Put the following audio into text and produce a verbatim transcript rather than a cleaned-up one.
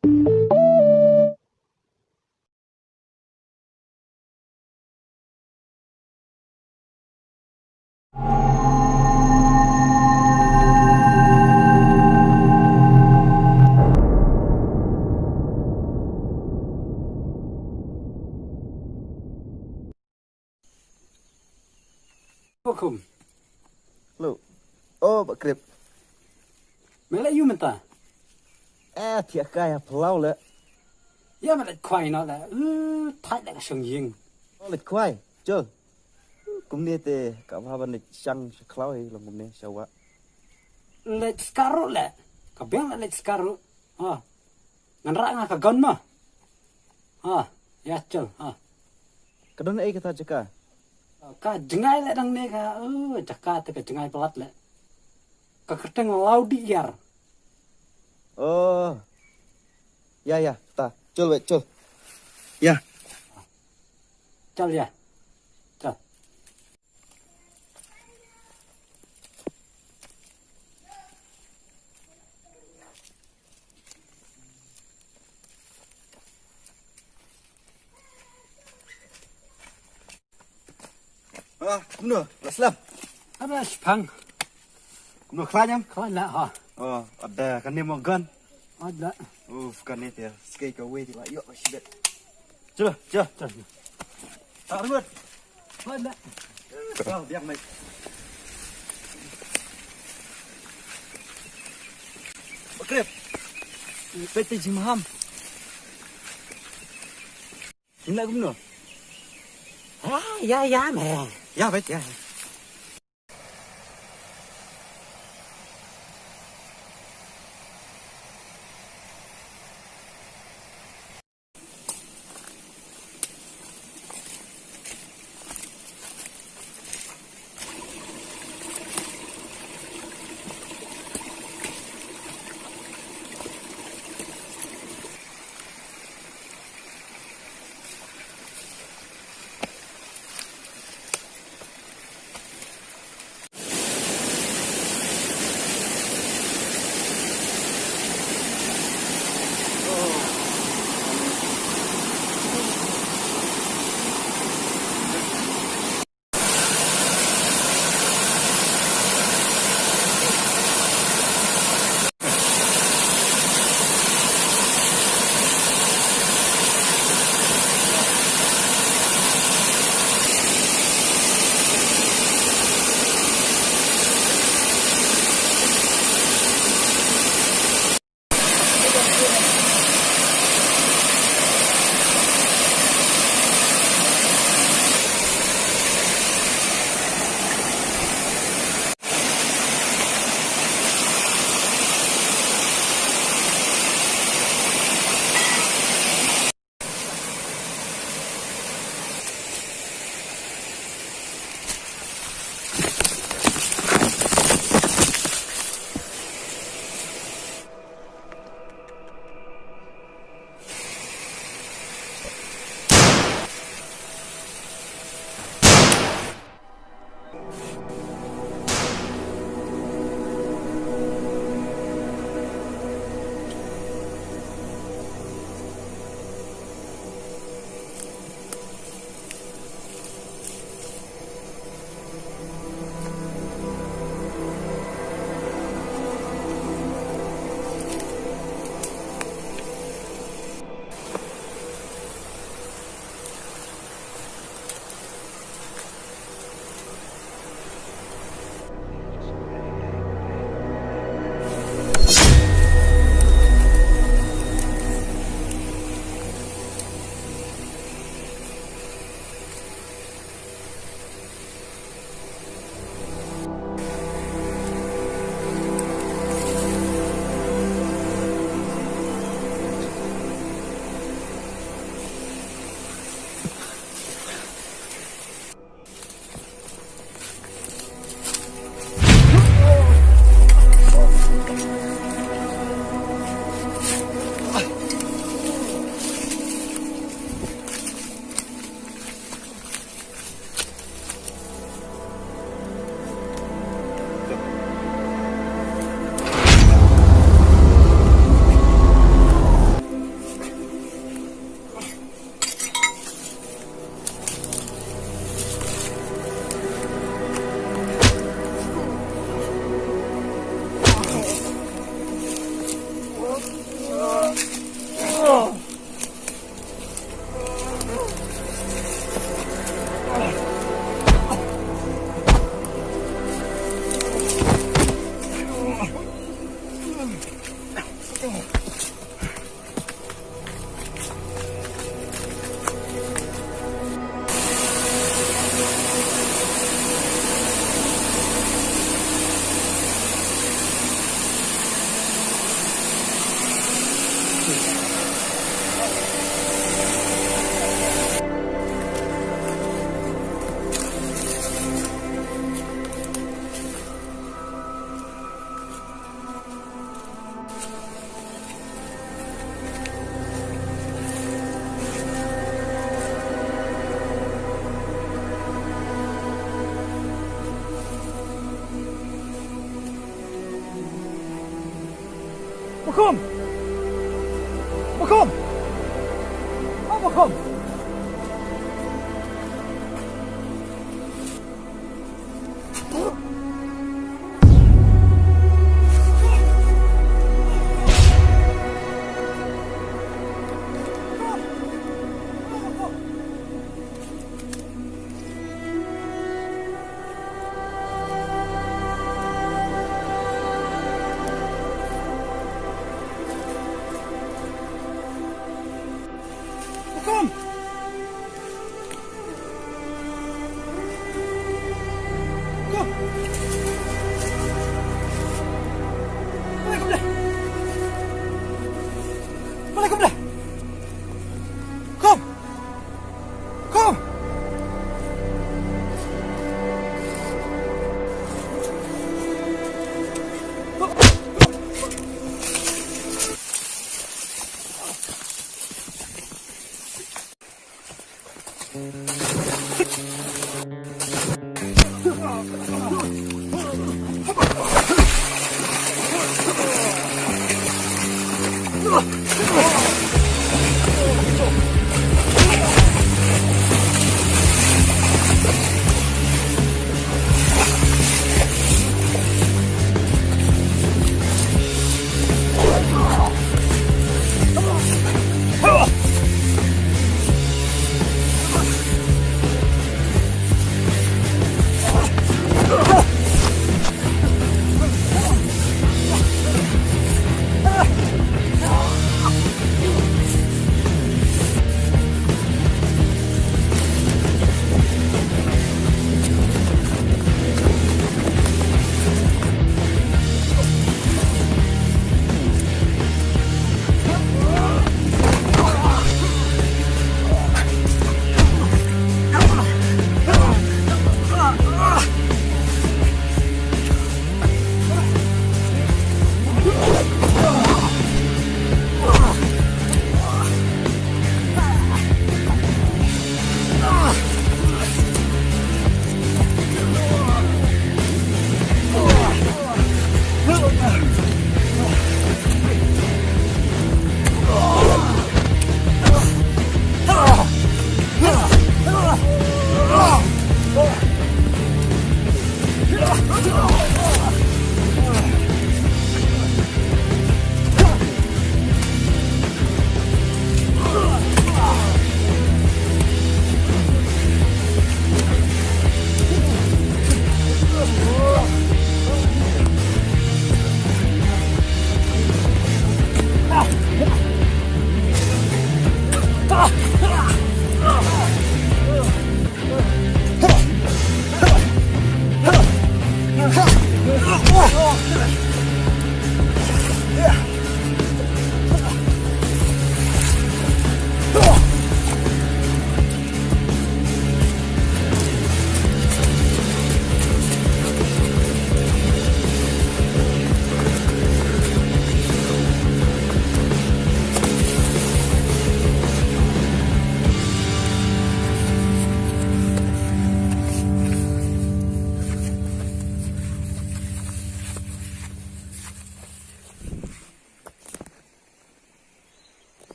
Ko khum. Lo. Oh, Bah Krip. Me la ïu mynta? Eh, thiah kai ha phyllaw le. Ïa me leit khwai noh le. Uh, thait le ka shong ïing. Oh, leit khwai. Jol. Kumne te ka bha ban leit shang sha khlaw hi long kumne sha wah. Leit skaru le. Ka biang le leit skaru. Ha. Ngan rah nga ka gun ma. Ha, ïa chal, ha. Ka don ei kata jaka? Ka jngai le dang ne ka, oh, jaka te ka jngai palat le. Ka kyrteng Laudiyar. Oh. Ïa, ïa, ta. Chal we, chal. Ïa. Chal ïa. Chal. Ah, kumno, la slem? Ada shipang. Kumno, khlaiñ em? Khlaiñ la, ha. Oh, ada kane mo gun. Ada. Uf, kane te, skei kawei te la, ïoh, shibet. Chalo, chalo. Chalo. Tak rut. Ada. Chalo, biang mai. Oke. Pete jimham. Ina kumno? Ah, ya, ya, me. Ya, bet, ya. Bakhum! Bakhum! Oh, Bakhum! Bakhum! Bakhum! Balei kumne? Balei kumne? Bakhum! Bakhum!